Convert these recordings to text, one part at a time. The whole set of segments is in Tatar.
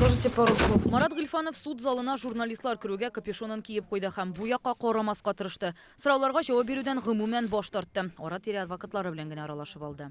Скажите пару слов. Марат Гыйльфанов суд залына журналистлар керүгә капюшонын киеп куйды һәм бу якка карамаска тырышты. Сорауларга җавап бирүдән гомумән баш тартты. Ара-тирә адвокатлары белән генә аралашып алды.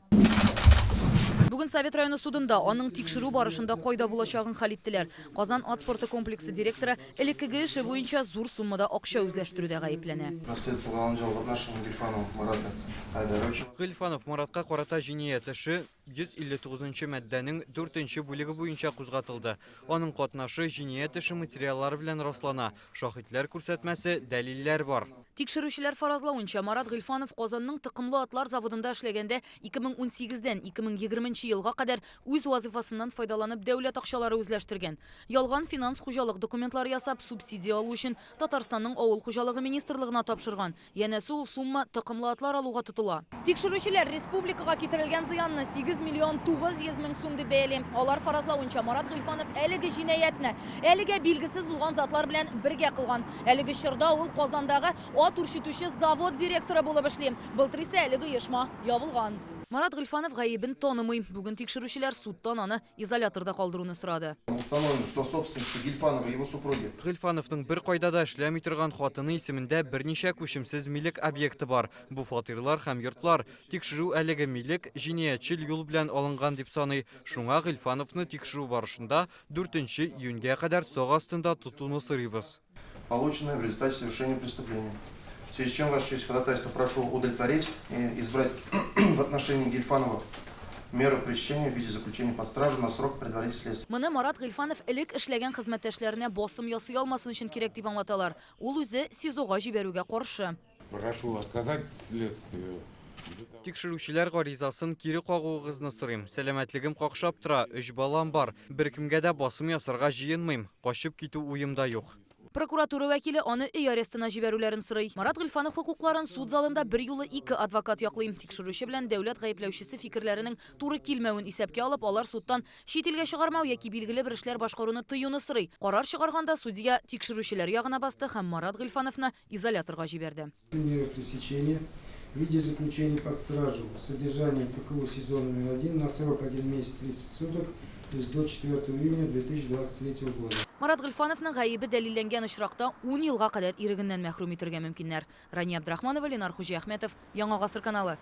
Бүген Совет районы судында аның тикшерү барышында кайда булачагын хәл иттеләр. Казан ат спорты комплексы директоры элеккеге эше буенча зур суммада акча үзләштерүдә гаепләнә. Расследуется уголовное дело в отношении Гильфанова Марата Айдаровича. Гыйльфанов Маратка карата җинаять эше 159 нчы маддәнең дүртенче бүлеге буенча кузгатылды. Аның катнашы җинаять эше материаллары белән раслана, шаһитләр күрсәтмәсе, дәлилләр бар. Тикшерүчеләр фаразлавынча, Марат Гыйльфанов Казанның токымлы атлар заводында эшләгәндә 2018 дән 2020 нче елга кадәр үз вазыйфасыннан файдаланып дәүләт акчалары үзләштергән. Ялган финанс-хуҗалык документлары ясап, субсидия алу өчен Татарстанның Авыл хуҗалыгы министрлыгына тапшырган. Янәсе ул сумма токымлы атлар алуга тотыла. Тикшерүчеләр республикага китерелгән зыянны 8 миллион 900 мең сум дип бәяли. Алар фаразлавынча, Марат Гыйльфанов әлеге җинаятьне әлегә билгесез булган затлар белән бергә кылган. Әлеге чорда ул Казандагы ат үрчетүче завод директоры булып эшли. Былтыр исә әлеге оешма ябылган. Марат Гыйльфанов гаебен танымый. Бүген тикшерүчеләр судтан аны изоляторда калдыруны сорады. Установлено, что собственностью Гильфанова и его супруги. Гыйльфановның беркайда да эшләми торган хатыны исемендә берничә күчемсез милек объекты бар. Бу фатирлар һәм йортлар. Тикшерү әлеге милек җинаятьчел юл белән алынган дип саный. Шуңа Гыйльфановны тикшерү барышында дүртенче июньгә кадәр сак астында тотуны сорыйбыз. Полученное в результате совершения преступления. В связи с чем, Ваша честь, ходатайство прошу удовлетворить и избрать в отношении Гильфанова меру пресечения в виде заключения под стражу на срок предварительного следствия. Моны Марат Гыйльфанов элек эшләгән хезмәттәшләренә басым ясый алмасын өчен кирәк дип аңлаталар. Ул үзе СИЗОга җибәрүгә каршы. Прошу отказать следствию. Тикшерүчеләр гаризасын кире кагуыгызны сорыйм. Сәламәтлегем какшап тора, өч балам бар. Беркемгә дә басым ясарга җыенмыйм. Качып китү уем да юк. Прокуратура вәкиле аны өй арестына җибәрүләрен сорый. Марат Гыйльфанов хокукларын суд залында берьюлы ике адвокат яклый. Тикшерүче белән дәүләт гаепләүчесе фикерләренең туры килмәвен исәпкә алып, алар судтан чит илгә чыгармау яки билгеле бер эшләр башкаруны тыюны сорый. Карар чыгарганда судья тикшерүчеләр ягына басты һәм Марат Гыйльфановны изоляторга җибәрде. Меры пресечения в виде заключения под стражу с содержанием ФКУ СИЗО номер 1 на срок 1 месяц 30 суток, то есть до 4 июня 2023 года. Марат Гыйльфановның гаебе дәлилләнгән очракта ун елга кадәр ирегеннән мәхрүм итергә мөмкиннәр. Рания Абдрахманова, Ленар Хуҗиәхмәтов, Яңа Гасыр каналы.